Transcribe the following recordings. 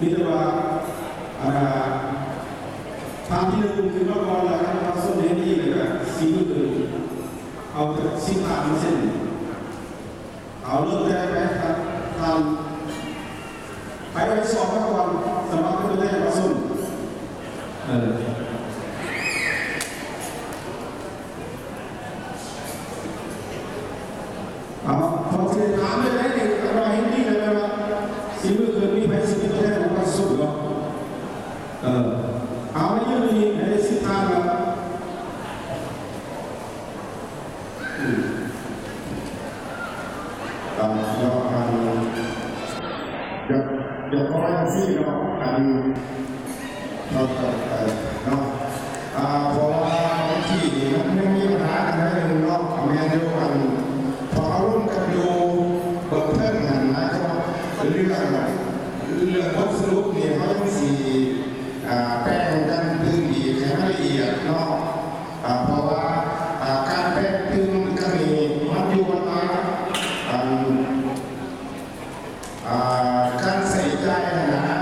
ມີແຕ່ວ່າ ອັນນ່າ ທ່ານທີໜຶ່ງຂຶ້ນມາກ່ອນ ແລ້ວປະຊາຊົນເຫັນດີ ແລ້ວກໍຊິມືຂຶ້ນ ເອົາຈັກສິບທ່ານມາເຊັນ. ເອົາ ເລີ່ມແຕ່ໄປ ທ່ານ ໃຜໄປສອບມາກ່ອນ ສະໝັກເປັນຕົວແທນປະຊາຊົນ. ເອີ ເອົາ ເຂົາຊິຖາມໄດ້ໄດ໋ນີ້ ອັນວ່າເຫັນດີແລ້ວແມ່ນວ່າ ຊິມືຂຶ້ນ ມີໃຜຊິເປັນຕົວແທນຂອງປະຊາຊົນເນາະ? ເອີ ເອົາ ມາຢືນຢູ່ນີ້ໃຫ້ໄດ້ສິບທ່ານລະ. ອືມ ເນາະ ອັນ ຢາກ ຢາກຂໍຈັ່ງຊີ້ເນາະ ອັນ ເນາະ ເອີ ເນາະ ອ່າ ເພາະວ່າເມື່ອກີ້ນີ້ມັນຍັງມີບັນຫາກັນໜ້ອຍໜຶ່ງເນາະ. ແມ່ນຢູ່ ອັນ ເພາະເຮົາລົມກັນຢູ່ເບື້ອງເທິງຫັ້ນນະ ເລື່ອງ ເລື່ອງບົດສະຫຼຸບນີ້ ເຮົາຍັງຊິ ອ່າ ແປງກັນຕື່ມອີກໃຫ້ມັນລະອຽດເນາະ. ອ່າ ເພາະວ່າ ອ່າ ການແປງຕື່ມກັນນີ້ ມັນຢູ່ກັບ ອັນ ອ່າ ການໃຊ້ຈ່າຍຫັ້ນນະ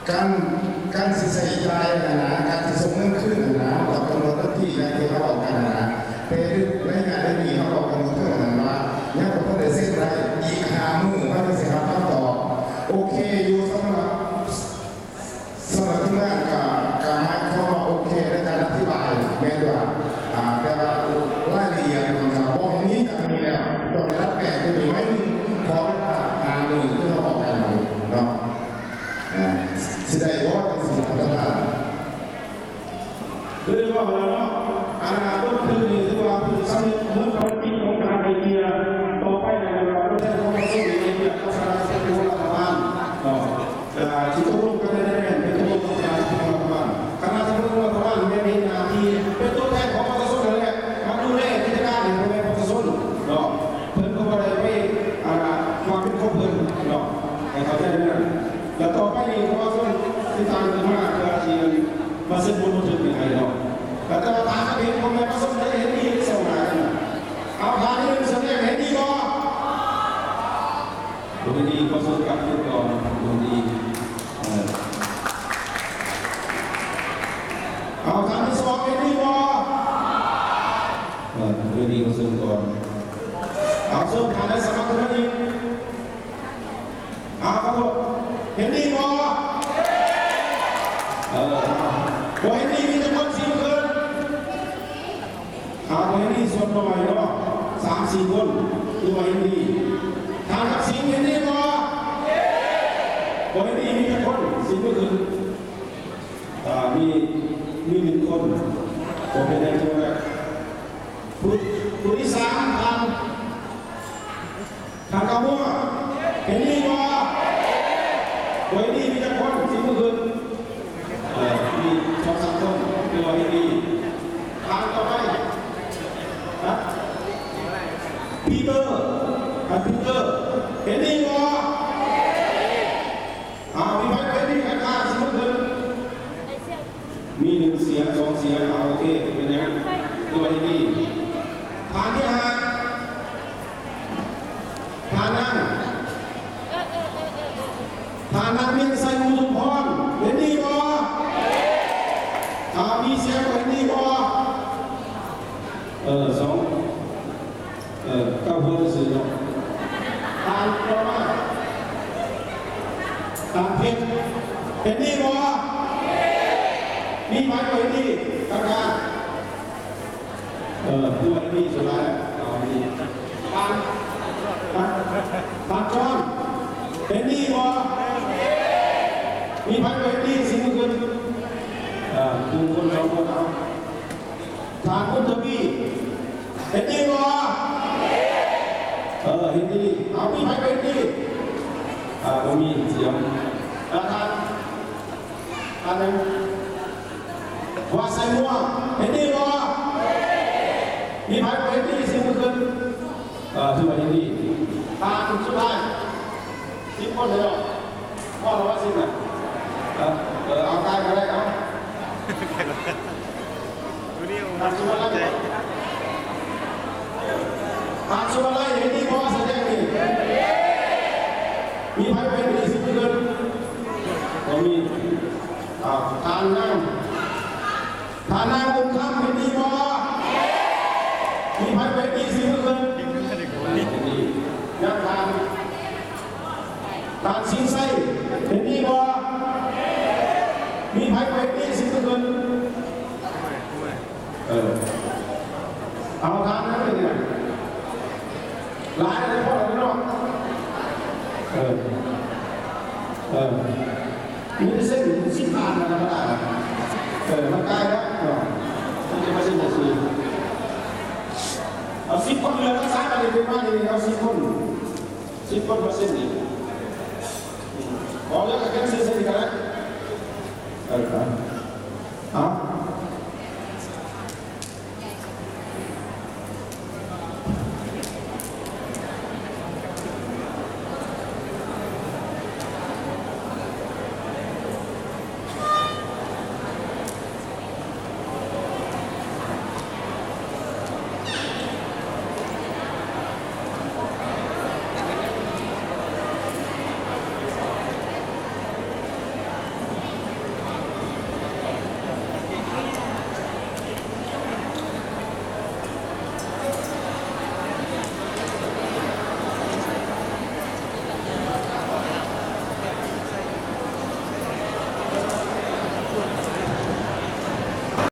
ການ ການຊິໃຊ້ຈ່າຍຫັ້ນນະ ການຊິສົ່ງເງິນຄືນຫັ້ນນະ ເຮົາຕ້ອງກຳນົດວັນທີ ຢ່າງທີ່ເຮົາເວົ້າກັນຫັ້ນນະ. ແຕ່ໃນໄລຍະນີ້ ເຮົາເວົ້າກັນເຖິງຫັ້ນວ່າ ຍັງບໍ່ທັນໄດ້ເຊັນໄດ້ ອີກຫ້າມື້ ເຮົາຈຶ່ງຊິຮັບຄຳຕອບ. ໂອເຄຢູ່ ສຳລັບ ສຳລັບທີມງານກໍ ກໍໝາຍຄວາມວ່າໂອເຄໃນການອະທິບາຍ ແມ່ນວ່າ ອ່າ ແຕ່ວ່າລາຍລະອຽດມັນກໍບໍ່ມີອັນນີ້ແລ້ວ ຕ້ອງໄດ້ດັດແປງຕົວນີ້ໄວ້ໜຶ່ງ ຂໍເວລາຫ້າມື້ ຄືເຮົາເວົ້າກັນເນາະ. ອ່າ ຊິໄດ້ບໍ່ ຈັ່ງຊີ້ທ່ານປະທານ? ຄືເວົ້າແລ້ວເນາະ ອະນາຄົດຄືນີ້ຖືວ່າເປັນສຳເລັດເໝືອນພາລະກິດຂອງທ່ານໄອເດຍ. ຕໍ່ໄປໃນເວລາຕົວແທນຂອງປະຊາຊົນໄອເດຍ ລັກສະນະເປັນຂອງລັດຖະບານເນາະ. ອ່າ ທີ່ຕົກລົງກັນໄດ້ແມ່ນເປັນຕົກລົງກັນຂອງລັດຖະບານ. ຄະນະຈັດຕັ້ງລັດຖະບານແມ່ນເຮັດໜ້າທີ່ເປັນຕົວແທນຂອງປະຊາຊົນນັ້ນແຫຼະ ມາດູແລກິດຈະການໃຫ້ພໍ່ແມ່ປະຊາຊົນເນາະ. ເພິ່ນກໍບໍ່ໄດ້ໄປ ອ່າ ວ່າເປັນຂອງເພິ່ນເນາະ ໃຫ້ເຂົ້າໃຈແນວນັ້ນ. ແລ້ວຕໍ່ໄປນີ້ປະຊາຊົນທີ່ຕ່າງຂຶ້ນມາ ເພື່ອທີ່ມາເຊັນບົດບັນທຶກນີ້ໃຫ້ເນາະ. ແລ້ວແຕ່ວ່າຖ້າເຫັນພໍ່ແມ່ປະຊາຊົນໄດ້ເຫັນດີໄດ້ສອງໜ້າກັນ. ເອົາ ທ່ານໜຶ່ງສະແດງເຫັນດີບໍ່? ບໍ່ເຫັນດີ ຂໍເຊີນກັບຄືກ່ອນ ບໍ່ເຫັນດີ. ເອີ ເອົາ ທ່ານທີສອງເຫັນດີບໍ່? ເອີ ບໍ່ເຫັນດີ ຂໍເຊີນກ່ອນ. ເອົາ ເຊີນທ່ານໃດສະໝັກຂຶ້ນມາອີກ. ເອົາ ຂໍໂທດ ເຫັນດີບໍ່? ເອີ ເອົາ ບໍ່ເຫັນດີມີຈັກຄົນ ຊີ້ມືຂຶ້ນ. ຖ້າບໍ່ເຫັນດີສ່ວນໜ້ອຍເນາະ ສາມສີ່ຄົນ ຖືວ່າເຫັນດີ. ທ່ານທັກສິນເຫັນດີບໍ່? ບໍ່ເຫັນດີມີຈັກຄົນ ຊີ້ມືຂຶ້ນ. ອ່າ ມີ ມີໜຶ່ງຄົນ ບໍ່ເປັນຫຍັງ ຖືວ່າໄດ້. ຜູ້ ຜູ້ທີສາມ ທ່ານ ທ່ານກາມົວ ເຫັນດີບໍ່? ບໍ່ເຫັນດີມີຈັກຄົນ ຊີ້ມືຂຶ້ນ. ເອີ ມີສອງສາມຄົນ ຖືວ່າເຫັນດີ. ທ່ານຕໍ່ໄປ ຮະ ປີເຕີ ທ່ານປີເຕີ ເຫັນດີບໍ່? ອ່າ ມີໃຜເຫັນດີຄັກໆ ຊີ້ມືຂຶ້ນ. ມີໜຶ່ງສຽງ ສອງສຽງ ເອົາ ໂອເຄ ເປັນຫຍັງ ຖືວ່າເຫັນດີ. ທ່ານທີຫ້າ ທ່ານນາງ ທ່ານນາງ ວຽງໄຊ ອຸທຸມພອນ ເຫັນດີບໍ່? ຖ້າມີສຽງ ເຫັນດີບໍ່? ເອີ ສອງ ເອີ ເກົ້າຄົນຊື່ເນາະ. ທ່ານຕໍ່ມາ ທ່ານເພັດ ເຫັນດີບໍ່? ມີໃຜບໍ່ເຫັນດີ? ກຳມະການ ເອີ ຄືວ່າເຫັນດີສຸດຫຼາຍແລ້ວ. ເອົາ ເຫັນດີ. ທ່ານ ທ່ານ ທ່ານຈອນ ເຫັນດີບໍ່? ມີໃຜບໍ່ເຫັນດີ? ຊີ້ມືຂຶ້ນ. ເອີ ໜຶ່ງຄົນ ສອງຄົນ ເອົາ. ທ່ານບຸນທະວີ ເຫັນດີບໍ່? ເອີ ເຫັນດີ. ເອົາ ມີໃຜບໍ່ເຫັນດີ? ອ່າ ບໍ່ມີສຽງ. ແລ້ວທ່ານ ທ່ານຫຍັງ? ວ່າໃສ່ໝວກ ເຫັນດີບໍ່? ມີໃຜບໍ່ເຫັນດີ? ຊີ້ມືຂຶ້ນ. ເອີ ຖືວ່າເຫັນດີ. ທ່ານສຸດທ້າຍ ສິບຄົນເດີເນາະ. ພໍແລ້ວວ່າສິບນະ. ເອີ ເອີ ເອົາຕາຍກໍໄດ້ ເອົາ. ທ່ານສຸວາໄລ ທ່ານສຸວາໄລ ເຫັນດີບໍ່? ສະແດງນີ້ ມີໃຜບໍ່ເຫັນດີ? ຊີ້ມືຂຶ້ນ. ທ່ານສິນໄຊ ເຫັນດີບໍ່? ມີໃຜບໍ່ເຫັນດີ ຊິຂຶ້ນ? ເອີ ເອົາ ທ່ານນັ້ນເປັນຫຍັງ? ຫຼາຍແລ້ວ ພໍແລ້ວເນາະ. ເອີ ເອີ ມີເຊັນສິບພັນ ທຳມະດາ. ເອີ ມັນກາຍແລ້ວເນາະ. ມັນຈະມາເຊັນຈັ່ງຊີ້ ເອົາສິບຄົນເຫຼືອ ຮັກສາກັນນີ້ ເປັນມານີ້ ເອົາສິບຄົນ ສິບຄົນເປີເຊັນນີ້ ອືມ ບໍ່ເຫຼືອກະຂຽນຊື່ໃສ່ນີ້ກະໄດ້. ເອີ